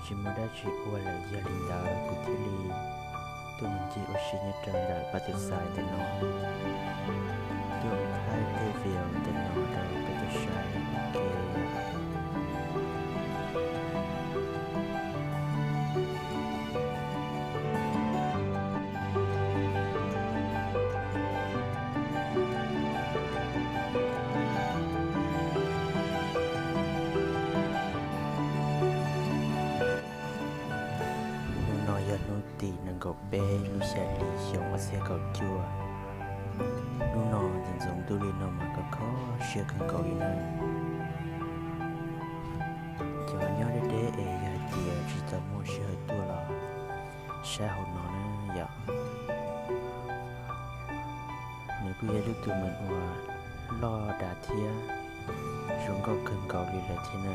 tsis muaj dab tsi ua lawm, yog li ntawd kuv thiaj li tuaj mus ncig ua si nyob rau ntawm pab tus xais ntawm no, tuaj mus thaij tej video ntawm no rau peb tau saib ua ke. Hnub no yog hnub tim nees nkaum peb lub xya hli xyoo ob txhiab kaum cuaj. Hnub no ntxoov ntxoov ntuj li no mas kho kho siab kawg nkaus li na. Cov nyob deb deb es yog hais tias tsis tau muaj sij hawm tuaj los saib hauv no na yom. Nws kuj yog lub tus meem uas loj dav thiab zoo nkauj kawg nkaus li lawm thiab na.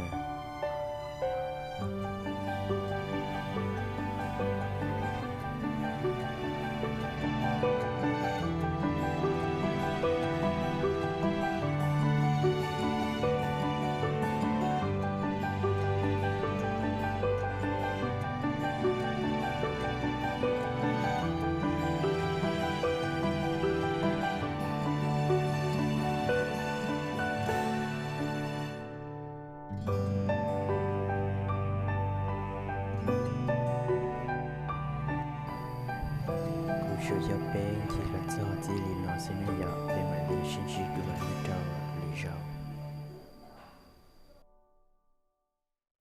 Kuv tsuas coj peb ncig los txog txij li no xwb ne yom, peb mam li sib ntsib dua nyob rau lwm zaus.